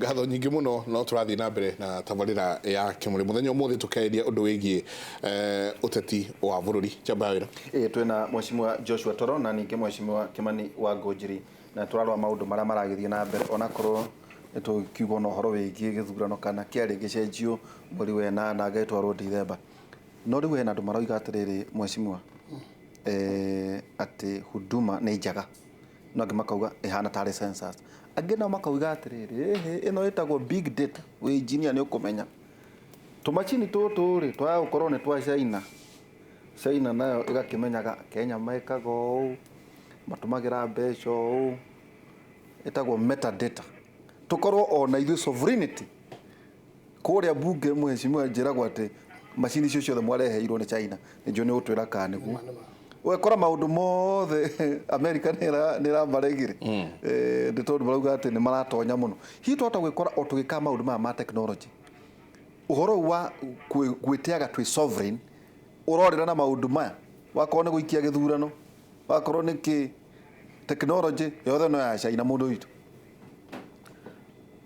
Ngatho nyingĩ mũno. No tũrathiĩ na mbere na tabarĩra ya Kĩmũrĩ. Mũthenya ũmũthĩ tũkĩarĩria ũndũ wĩgiĩ ũteti wa bũrũri. Njamba ya wĩra. Ĩĩ, twĩna Mheshimiwa Joshua Toro na ningĩ Mheshimiwa Kimani wa Ngũnjiri, na tũrarora maũndũ marĩa maragĩthiĩ na mbere, onakorwo nĩ tũkiuga na ũhoro wĩgiĩ gĩthurano kana kĩarĩ gĩcenjio mweri wa ĩnana gĩtwarwo Dithemba. No rĩu hena andũ maroiga atĩrĩrĩ, Mheshimiwa, atĩ Huduma nĩ njega, no angĩ makauga ĩhana tarĩ census. Angĩ nao makauga atĩrĩrĩ, ĩhĩ, ĩno ĩtagwo big data, wĩ engineer nĩ ũkũmenya. Tũmacini tũtũ rĩ, twaya gũkorwo nĩ twa China. China nayo ĩgakĩmenyaga Kenya mekaga ũũ, matũmagĩra mbeca ũũ, ĩtagwo metadata. Tũkorwo ona ithuĩ sovereignty kũrĩa bunge. Mheshimiwa, njĩragwo atĩ macini icio ciothe mwareheirwo nĩ China. Nĩ njũĩ nĩ ũgũtwĩra kana nĩguo. Ũgakora maũndũ mothe America nĩ ĩramaregire, nĩ tondũ marauga atĩ nĩ maratonya mũno. Hihi twahota gwĩkora o tũgĩkaga maũndũ maya ma technology, ũhoro ũyũ wa gwĩtĩaga twĩ sovereign ũrorĩra na maũndũ maya, wakorwo nĩ gũikia gĩthurano, wakorwo nĩ kĩ technology yothe no ya China, mũndũ witũ?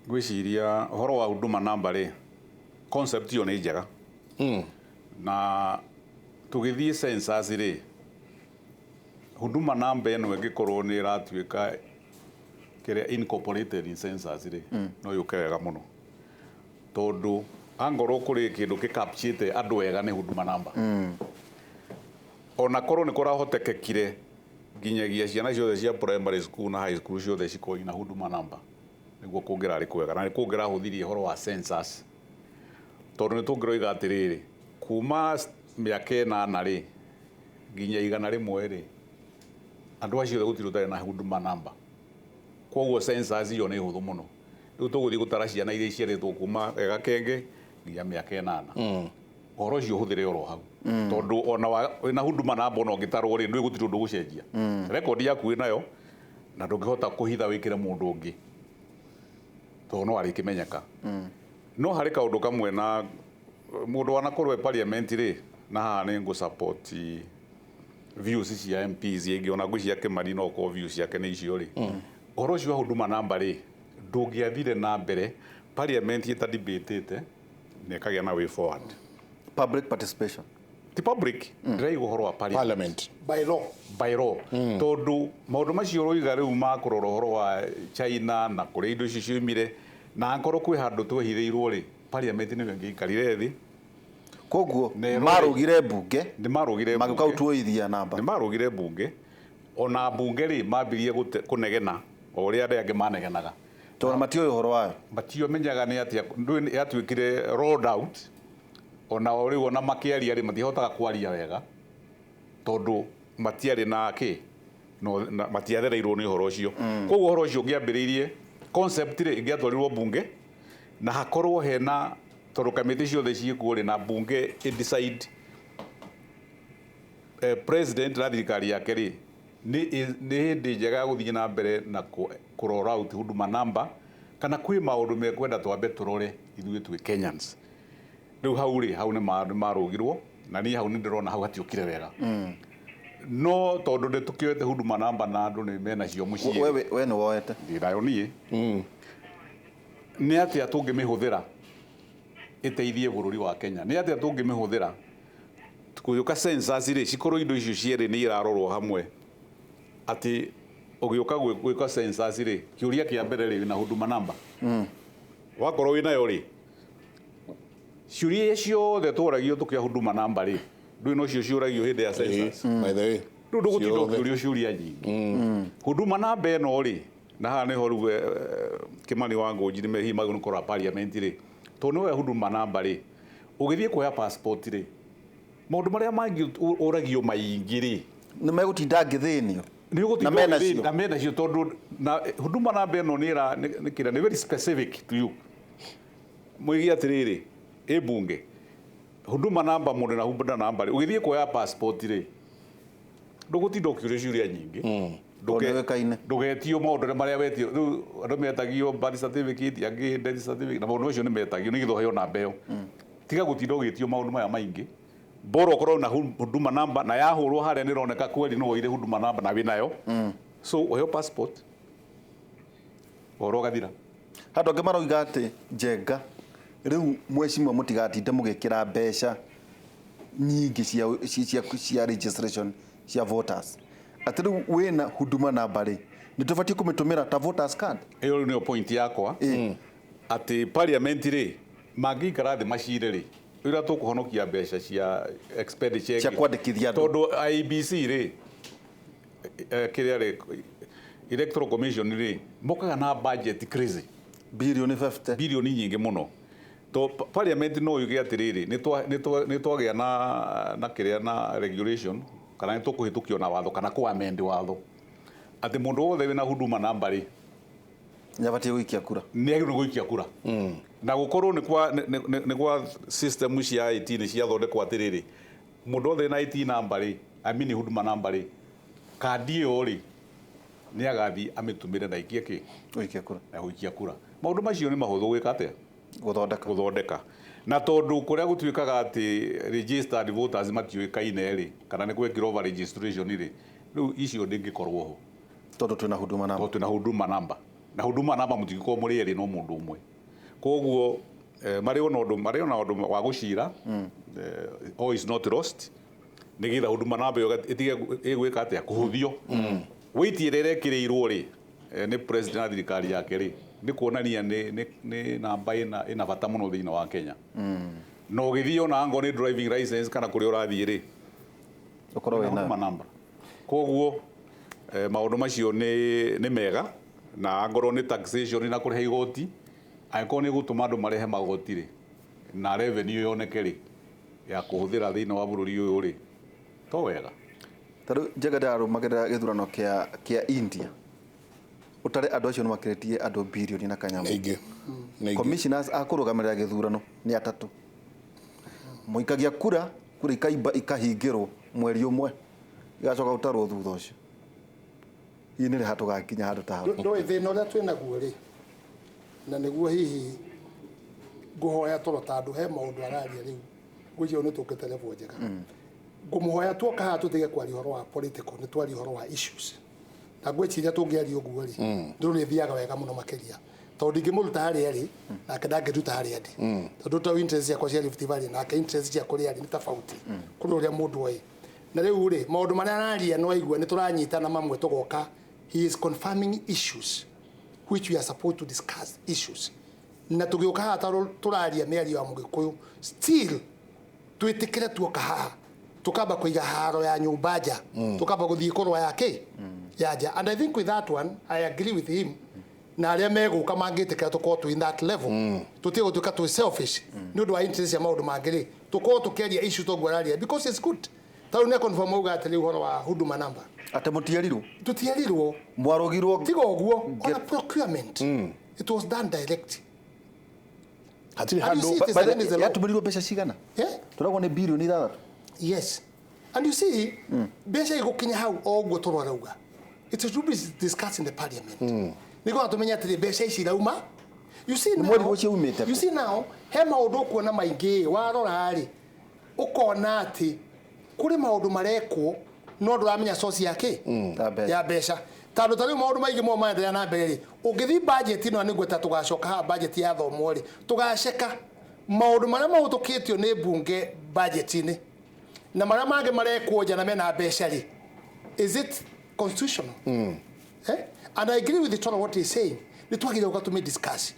Ngwĩciria ũhoro wa Huduma Number rĩ, concept ĩyo nĩ njega, na tũgĩthiĩ census rĩ, Huduma Number ĩno ĩngĩkorwo nĩ ĩratuĩka kĩrĩa incorporated in census rĩ, no yũke wega mũno, tondũ angorwo kũrĩ kĩndũ gĩcapturĩte andũ wega nĩ Huduma Number. Ona korwo nĩ kũrahotekekire nginyagia ciana ciothe cia primary school na high school ciothe cikorwo ina Huduma Number, nĩguo kũngĩrarĩ kwega na nĩ kũngĩrahũthirie ũhoro wa census, tondũ nĩ tũngĩroiga atĩrĩrĩ, kuma mĩaka 80 rĩ nginya 100 rĩ, andũ acio othe gũtirĩ ũtarĩ na Huduma Number. Koguo census ĩyo nĩ hũthũ mũno. Rĩu tũgũthiĩ gũtara ciana iria iciarĩtwo kuma gakenge nginya mĩaka 8. Ũhoro ũcio ũhũthĩre oro hau, tondũ ona wĩna Huduma Number, ona ũngĩtarwo rĩ, ndũĩ gũtirĩ ũndũ ũgũcenjia. Record yaku wĩnayo na ndũngĩhota kũhitha wĩkĩre mũndũ ũngĩ, tondũ no arĩkĩmenyeka. No harĩ kaũndũ kamwe na mũndũ wanakorwo e parliament rĩ, na haha nĩ ngũ support views cia MPs ingĩ, ona ngwĩciria Kĩmani no ũkorwo views ciake nĩ icio rĩ. Ũhoro ũcio wa Huduma Number rĩ, ndũngĩathire na mbere parliament ĩta debatĩte na ĩkagĩa na way forward. Public participation. Ti public, ndĩraiga ũhoro wa parliament. Parliament. By law. By law, tondũ maũndũ macio ũroiga rĩu ma kũrora ũhoro wa China na kũrĩa indo icio ciumire, na angorwo kwĩ handũ twehithĩirwo rĩ, parliament nĩyo ĩngĩikarire thĩ. Koguo Na ĩrore. Marũgire mbunge. Nĩ marũgire magĩũka mbunge. gũtuoithia namba. Nĩ marũgire mbunge. Ona mbunge rĩ, mambirie kũnegena o ũrĩa arĩa angĩ manegenaga. Tondũ matiũĩ ũhoro wayo. Matiomenyaga nĩ atĩa ndũĩ yatuĩkire rolled out. Ona o rĩu ona makĩaria rĩ, matihotaga kwaria wega tondũ matiarĩ na kĩ no, na, matiathereirwo nĩ ũhoro ũcio. Koguo ũhoro ũcio ũngĩambĩrĩirie concept rĩ, ĩngĩatwarirwo mbunge na hakorwo hena, tondũ kamĩtĩ ciothe ciĩkuo rĩ, na mbunge ĩ decide, president na thirikari yake rĩ, nĩ hĩndĩ njega ya gũthiĩ na mbere na kũ roll out Huduma Number, kana kwĩ maũndũ mekwenda twambe tũrore ithuĩ twĩ Kenyans. Rĩu hau rĩ, hau nĩ marũgirwo, na niĩ hau nĩ ndĩrona hau hatiũkire wega. No tondũ nĩ tũkĩoete Huduma Number na andũ nĩ menacio mũciĩ. We nĩ woete? Ndĩ nayo niĩ. Nĩ atĩa tũngĩmĩhũthĩra ĩteithie bũrũri wa Kenya? Nĩ atĩa tũngĩmĩhũthĩra kũgĩũka census rĩ, cikorwo indo icio cierĩ nĩ irarorwo hamwe, atĩ ũgĩũka gwĩka census rĩ, kĩũria kĩa mbere rĩ, wĩna Huduma Number? Wakorwo wĩnayo rĩ, ciũria iria ciothe tworagio tũkĩoya Huduma Number rĩ, ndũĩ nocio ciũragio hĩndĩ ya census. By the way. Rĩu ndũgũtinda Ciothe. ũkĩũrio ciũria nyingĩ. Huduma Number ĩno rĩ, na haha nĩho rĩu Kĩmani wa Ngũnji nĩ hihi magĩrĩirwo nĩ kũrora parliament rĩ, tondũ nĩwoya Huduma Number rĩ, ũgĩthiĩ kuoya passport rĩ, maũndũ marĩa mangĩ ũragio maingĩ rĩ, Nĩ megũtinda ngĩthĩnio. Nĩ ũgũtinda Na mena ũgĩthĩnio. cio. Na menacio, tondũ na Huduma Number ĩno nĩ ĩra nĩ kĩrĩa nĩ very specific to you. Moige atĩrĩrĩ, ĩ mbunge, Huduma Number, mũndũ na Huduma Number rĩ, ũgĩthiĩ kuoya passport rĩ, ndũgũtinda ũkĩũrio ciũria nyingĩ. Tondũ nĩũĩkaine. Ndũgetio maũndũ marĩa wetio. Rĩu andũ metagio birth certificate, angĩ death certificate, na maũndũ macio nĩ metagio nĩgetha ũheo namba ĩyo. Tiga gũtinda ũgĩtio maũndũ maya maingĩ, bora ũkorwo na Huduma Number, na yahũrwo harĩa nĩ ĩroneka kweli nĩ woire Huduma Number na wĩnayo, so ũheo passport, ũhoro ũgathira. Andũ angĩ marauga atĩ Njenga rĩu mheshimiwa mũtigatinde mũgĩkĩra mbeca nyingĩ cia registration cia voters, atĩ rĩu wĩna Huduma Number rĩ, nĩ tũbatiĩ kũmĩtũmĩra ta voters card. Ĩyo rĩu nĩyo point yakwa, atĩ parliament rĩ, mangĩikara thĩ macire rĩ, ũrĩa tũkũhonokia mbeca cia expenditure cia ĩngĩ. Kwandĩkithia andũ. Tondũ IEBC rĩ, kĩrĩa rĩ, Electoral Commission rĩ, mokaga na budget crazy. Birioni 50. Bilioni nyingĩ mũno. To parliament no yuge atĩrĩrĩ, nĩ twagĩa na kĩrĩa na regulation, kana nĩ tũkũhĩtũkio na watho kana kũ amend watho atĩ mũndũ wothe wĩna Huduma Number rĩ, nĩ abatiĩ gũikia kura. Nĩ agĩrĩirwo gũikia kura, na gũkorwo nĩ kwa system cia IT nĩ ciathondekwo atĩrĩrĩ, mũndũ wothe wĩna IT number rĩ, I mean Huduma Number rĩ, kandi ĩyo rĩ, nĩ agathiĩ amĩtũmĩre na aikie kĩ? Gũikia kura. Na gũikia kura. Maũndũ macio nĩ mahũthũ gwĩka atĩa? Gũthondeka. Gũthondeka. Na tondũ kũrĩa gũtuĩkaga atĩ registered voters matiũĩkaine rĩ, kana nĩ gwekirwo over registration rĩ, rĩu icio ndĩngĩkorwo ho. Tondũ twĩna Huduma Number. Tondũ twĩna Huduma Number, na Huduma Number mũtingĩkorwo mũrĩ erĩ no mũndũ ũmwe. Koguo marĩ ona ũndũ wa gũcira, all is not lost, nĩgetha Huduma Number ĩyo ĩtige ĩgwĩka atĩa, kũhũthio. Wĩiti ĩrĩa ĩrekĩrĩirwo rĩ, nĩ president na thirikari yake rĩ, nĩ kuonania nĩ namba ĩna bata mũno thĩinĩ wa Kenya, na ũgĩthiĩ ona angorwo nĩ driving license kana kũrĩa ũrathiĩ rĩ, ũkorwo na wĩna Huduma Number. Koguo maũndũ macio nĩ mega, na angorwo nĩ taxation na kũrĩha igoti, angĩkorwo nĩ gũtũma andũ marehe magoti rĩ, na revenue yoneke rĩ, ya kũhũthĩra thĩinĩ wa bũrũri ũyũ rĩ, to wega. Ta rĩu Njenga, ndĩrarũmagĩrĩra gĩthurano kĩa India, ũtare andũ acio nĩ makĩrĩtie andũ birioni na kanyamũ. Aingĩ. Nĩ aingĩ. Commissioners a kũrũgamĩrĩra gĩthurano nĩ atatũ. Mũikagia kura, kura ikaimba ikahingĩrwo mweri ũmwe, igacoka gũtarwo thutha ũcio. Hihi nĩ rĩ hatũgakinya handũ ta hau? Ndũĩ thĩna ũrĩa twĩ naguo rĩ, na nĩguo hihi ngũhoya toro, tondũ he maũndũ araria rĩu ngwĩciria nĩ tũkĩte level njega. Ngũmũhoya tuoka haha tũtige kwaria ũhoro wa political, nĩ twaria ũhoro wa issues, na ngwĩciria tũngĩaria ũguo rĩ, nĩ rũrĩthiaga wega mũno makĩria, tondũ ndingĩmũruta harĩa arĩ nake ndangĩnduta harĩa ndĩ, tondũ ta interest ciakwa cia Rift Valley nake interest cia kũrĩa arĩ nĩ tofauti kũrĩ ũrĩa mũndũ oĩ. Na rĩu rĩ, maũndũ marĩa araria no aigua nĩ tũranyitana mamwe tũgoka. He is confirming issues which we are supposed to discuss issues, na tũgĩũka haha ta tũraria mĩario ya Mũgĩkũyũ, still twĩtĩkĩre tuoka haha tukamba kũiga haro ya nyũmba nja, tukamba gũthiĩ kũrũa ya kĩ ya nja. And I think with that one I agree with him, na arĩa megũka mangĩtĩkĩra tũkorwo twĩ in that level, tũtige gũtuĩka twĩ selfish nĩ ũndũ wa interest ya maũndũ mangĩ rĩ, tũkorwo tũkĩaria issue toguo araria, because it's good. Ta rĩu nĩ confirm auga atĩ rĩu ũhoro wa Huduma Number. Atĩ mũtierirwo? Tũtierirwo. Mwarũgirwo. Tiga ũguo, ona procurement, it was done direct. Hatirĩ And you handũ see it is against the law. Yatũmĩrirwo mbeca cigana? Yeah? Tũragwo nĩ birioni 6. Yes. And you see, mbeca igũkinya hau o ũguo tũrarauga. It should be discussed in the parliament. Nĩguo tũmenye atĩrĩ, mbeca ici irauma. You see now, Mweri ũcio umĩte kũ? you see now, he maũndũ ũkuona maingĩ warora rĩ, ũkona atĩ kũrĩ maũndũ marekwo no ndũramenya source ya kĩ? Ya mbeca. Ya mbeca. Tondũ ta rĩu maũndũ maingĩ mo maenderea na mbere rĩ, ũngĩthiĩ budget ĩno, nĩguo ta tũgacoka haha budget yathomwo rĩ, tũgaceka maũndũ marĩa mahĩtũkĩtio nĩ mbunge budget-inĩ na marĩa mangĩ marekwo nja na mena mbeca rĩ, is it constitutional? Eh? And I agree with the Toro, what he's saying. Nĩ twagĩrĩirwo gũka tũmĩ discuss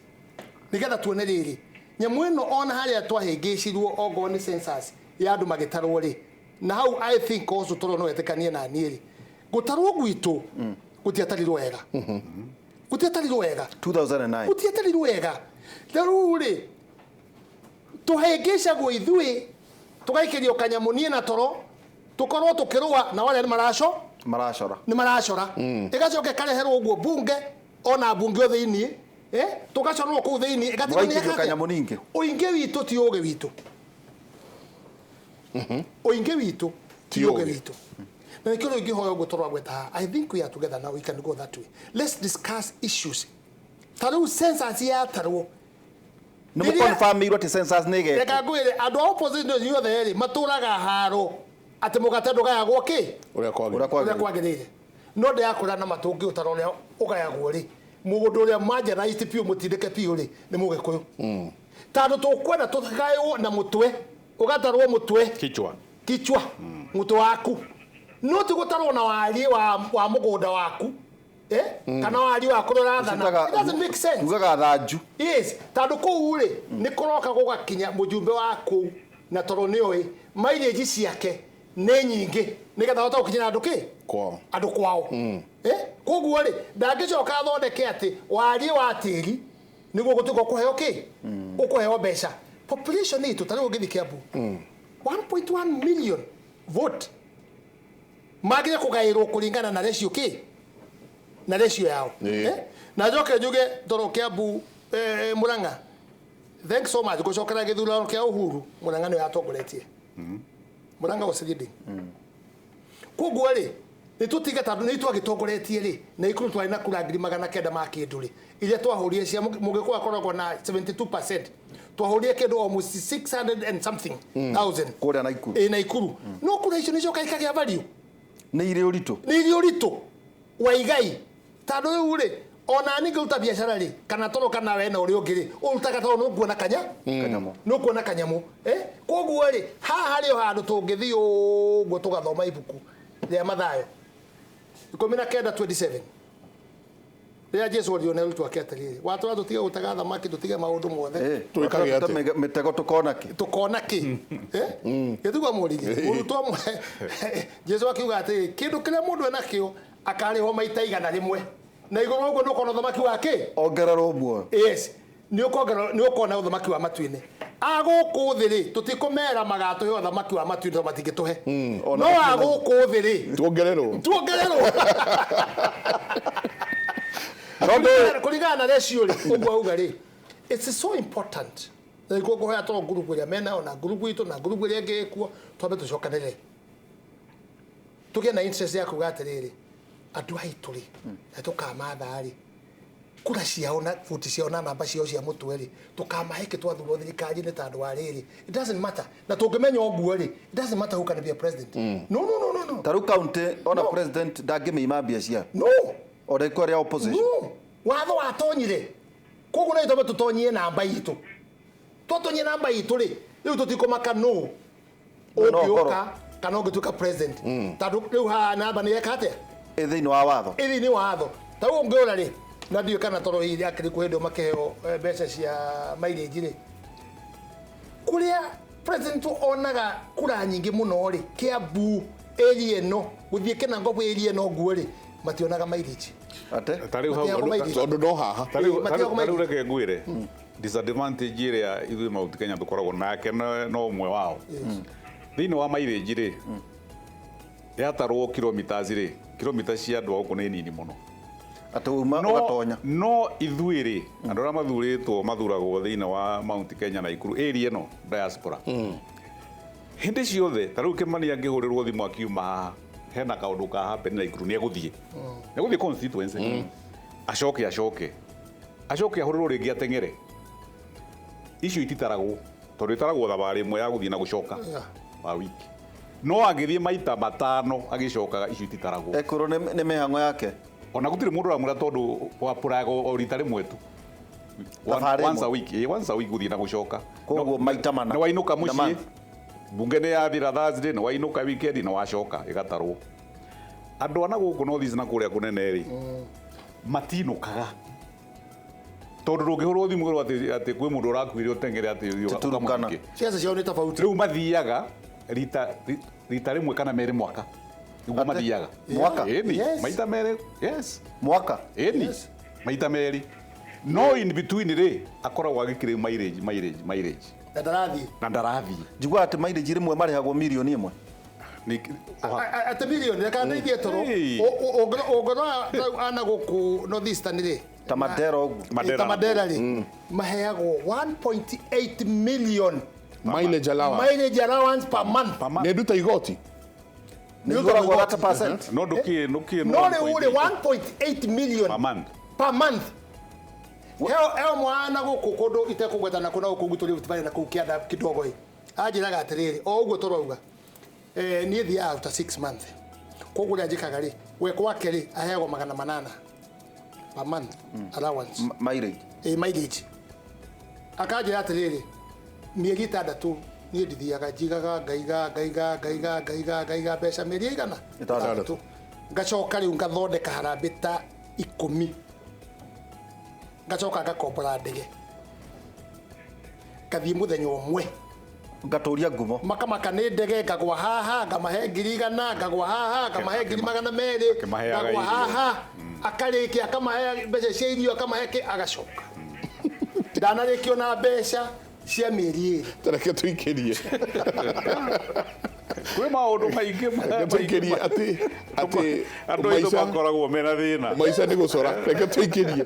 nĩgetha tuone rĩrĩ, nyamũ ĩno ona harĩa twahĩngĩcirwo ongorwo nĩ census ya andũ magĩtarwo rĩ, na hau I think also Toro no etĩkanie na niĩ rĩ, gũtarwo gwitũ gũtiatarirwo wega, gũtiatarirwo wega. 2009. Gũtiatarirwo wega. Rĩu rĩ, tũhĩngĩcagwo ithuĩ, tũgaikĩrio kanyamũ niĩ na Toro tũkorwo tũkĩrũa na arĩa nĩ maraco Maracora. Nĩ maracora, ĩgacoka ĩkareherwo ũguo bunge, ona bunge o thĩiniĩ, eh, tũgacorwo kũu thĩiniĩ, ĩgatigwo nĩ Mũgaikĩrio ĩka atĩa? Kanyamũ ningĩ. Ũingĩ witũ ti ũgĩ witũ, ũingĩ witũ ti Ti ũgĩ ũgĩ. witũ, na nĩkĩo rĩu ingĩhoya ũguo tũragweta haha, I think we are together now, we can go that way. Let's discuss issues. Ta rĩu census yatarwo, Nĩ Rĩrĩa- mũconfirmĩirwo atĩ census nĩ ĩgekwo? Reka ngwĩre, andũ a opposition inyuothe rĩ, matũraga haro atĩ mũgate ndũgayagwo kĩ ũrĩa kwagĩrĩire. Ũrĩa ũrĩa kwagĩrĩire. Kwagĩrĩire, no ndĩrakũra na matũngĩ ũtara ũrĩa ũgayagwo rĩ, Mũgũnda ũrĩa marginalized biũ mũtindĩke biũ rĩ nĩ Mũgĩkũyũ. Tondũ tũkwenda tũgaĩrwo na mũtwe, ũgatarwo mũtwe. Kichwa. Kichwa. Mũtwe waku. No ti gũtarwo na wariĩ wa mũgũnda waku. Kana wariĩ wa kũrĩa ũrathana. It doesn't make sense. Ugaga thanju. Yes, tondũ kũu rĩ nĩ kũroka gũgakinya mũjumbe wa kũu na tondũ nĩoĩ mileage ciake nĩ nyingĩ nĩgetha ahote gũkinyĩra andũ kĩ? Kwao. Andũ kwao. Koguo rĩ ndangĩcoka athondeke atĩ wariĩ wa tĩri nĩguo gũtuĩka ũkũheo kĩ? Ũkũheo mbeca. Population itũ ta rĩu ũngĩthiĩ Kiambu 1.1 million vote magire kũgaĩrwo kũringana na ratio kĩ? Na ratio yao. Na njoke njuge tondũ Kiambu Murang'a, thanks so much gũcokera gĩthurano kĩa Uhuru, Murang'a nĩyo yatongoretie. Murang'a was leading. Koguo rĩ nĩ tũtige tondũ nĩ twagĩtongoretie rĩ na Ikuru twarĩ na kura 900 ma kĩndũ rĩ iria twahũrire cia Mũgĩkũyũ akoragwo na 72%, twahũrire kĩndũ almost 600 and something thousand kũrĩa Naikuru. Naikuru. No kura icio nĩcoka ikagĩa value. Nĩ irĩ ũritũ. Nĩ irĩ ũritũ wa igai. Tondũ rĩu rĩ ona niĩ ngĩruta biacara rĩ kana toro kana we na ũrĩa ũngĩ rĩ ũrutaga tondũ nĩũkuona kanya kanyamũ. Nĩũkuona kanyamũ. Koguo rĩ haha harĩ o handũ tũngĩthiĩ ũguo tũgathoma ibuku rĩa Mathayo 19:27 rĩrĩa Jesu oririo nĩ arutwo ake atĩrĩrĩ, watũra tũtige gũtega thamaki tũtige maũndũ mothe. Twĩkage atĩa? Mĩtego tũkona kĩ? Tũkona kĩ? Gĩtigua mũririe. Mũrutwo ũmwe Jesu akiuga atĩrĩrĩ, kĩndũ kĩrĩa mũndũ enakĩo akarĩhwo maita 100 na igũrũ ũguo nĩũkona ũthamaki wa kĩ? Ongererwo muoyo. Yes, nĩũkona ũthamaki wa matu-inĩ. A gũkũ thĩ rĩ tũtikũmera magatũhe ũthamaki wa matu-inĩ tondũ matingĩtũhe. No a gũkũ thĩ rĩ tuongererwo. Tuongererwo. Kũringana na ratio rĩ ũguo auga rĩ it's so important. Na nĩguo ngũhoya tondũ ngurubu ĩrĩa menayo na ngurubu itũ na ngurubu ĩrĩa ĩngĩ ĩkuo twambe tũcokanĩrĩre. Tũgĩe na interest ya kuga atĩrĩrĩ andũ aitũ rĩ na tũkamatha rĩ kura ciao na buti ciao na namba ciao cia mũtwe rĩ tũkamahe kĩ twathurwo thirikari-inĩ tondũ wa rĩrĩ it doesn't matter. Na tũngĩmenya ũguo rĩ it doesn't matter who can be a president. No no no no no. Ta rĩu county ona president ndangĩmĩima mbia ciao. No. Ona ĩkorwo ĩrĩ opposition. No. Watho watonyire. Koguo no itwambe tũtonyie namba itũ. Twatonyie namba itũ rĩ rĩu tũtikũmaka nũ ũngĩũka kana ũngĩtuĩka president. Tondũ rĩu haha namba nĩ yeka atĩa? Ĩ thĩinĩ wa watho. Ĩ thĩinĩ wa watho. Ta rĩu ũngĩũra rĩ na ndiũĩ kana tondũ hihi akĩrĩ kwĩ hĩndĩ makĩheo mbeca cia mileage rĩ kũrĩa president onaga kura nyingĩ mũno rĩ Kiambu area ĩno gũthiĩ Kinangop area ĩno ũguo rĩ mationaga mileage. Ate? Ta rĩu hau tondũ no haha. Ta rĩu reke ngwĩre disadvantage ĩrĩa ithuĩ Mount Kenya tũkoragwo nake no ũmwe wao. Thĩinĩ wa mileage rĩ yatarwo kilometers rĩ kilomita cia andũ a gũkũ nĩ nini mũno. Atĩ uma ũgatonya. No ithuĩ rĩ andũ arĩa mathurĩtwo mathuragwo thĩinĩ wa Mount Kenya na Ikuru area ĩno diaspora. Hĩndĩ ciothe ta rĩu Kĩmani angĩhũrĩrwo thimũ akiuma haha hena kaũndũ ka happen na Ikuru nĩegũthiĩ. Nĩegũthiĩ constituency. Acoke acoke. Acoke ahũrĩrwo rĩngĩ ateng'ere. Icio ititaragwo tondũ itaragwo thabarĩ ĩmwe ya gũthiĩ na gũcoka wa wiki. No angĩthiĩ maita matano agĩcokaga icio ititaragwo. Ekorwo nĩ mĩhang'o yake. Ona gũtirĩ mũndũ ũramwĩra tondũ wapũraga o rita rĩmwe tu. Once a week, once a week gũthiĩ na gũcoka. Koguo maita mana. Nĩ wainũka mũciĩ. Bunge nĩ yathira Thursday, nĩ wainũka weekend nĩ wacoka ĩgatarwo. Andũ ana gũkũ North East na kũrĩa kũnene rĩ matinũkaga. Tondũ ndũngĩhũrwo thimũ ũrwo atĩ kwĩ mũndũ ũrakuire ũteng'ere atĩ ũthiĩ ũkamũthike. Ciaca ciao nĩ tofauti. Rĩu mathiaga rita rĩmwe kana merĩ mwaka. Nĩguo mathiaga. Mwaka? Ĩni, maita merĩ, yes. Mwaka? Ĩni, maita merĩ. No in between rĩ akoragwo agĩkĩrĩ mileage mileage mileage. Na ndarathiĩ. Na ndarathiĩ. Njiguaga atĩ mileage rĩmwe marĩhagwo mirioni ĩmwe. Atĩ mirioni reke ndeithie toro. Ũngĩrora ana gũkũ North Eastern rĩ ta Mandera ũguo. Ta Mandera rĩ maheagwo 1.8 million mileage allowance. Mileage allowance per month. Nĩ nduta igoti. Nĩ igũragwo 30%. No ndũkĩ ndũkĩ no rĩu rĩ 1.8 million per month. Per month. Heo mwana gũkũ kũndũ itekũgweta na kũna gũkũ gwitũ Rift Valley na kũu kĩanda kidogo ĩ. Anjĩraga atĩrĩrĩ o ũguo tũrauga. Niĩ thiaga after 6 months. Koguo ũrĩa njĩkaga rĩ we gwake rĩ aheagwo 800. Per month allowance. Mileage. Ĩ, mileage. Akanjĩra atĩrĩrĩ, mĩeri 6 niĩ ndithiaga, njigaga, ngaiga, ngaiga, ngaiga, ngaiga, ngaiga mbeca mĩeri ĩigana? 6. Ngacoka rĩu ngathondeka harambĩ ta 10, ngacoka ngakombora ndege, ngathiĩ mũthenya ũmwe. Ngatũria ngumo. Makamaka nĩ ndege, ngagwa haha, ngamahe 100,000, ngagwa haha, ngamahe 200,000, Akĩmaheaga ngagwa irio. haha, akarĩkia, akamahe mbeca cia irio, akamahe kĩ, agacoka ndanarĩkio na mbeca cia mĩeri 2. Tareke tũikĩrie. Kwĩ maũndũ maingĩ. Reke tũikĩrie atĩ Andũ aitũ maica makoragwo mena thĩna. Maica nĩ gũcora. Reke tũikĩrie.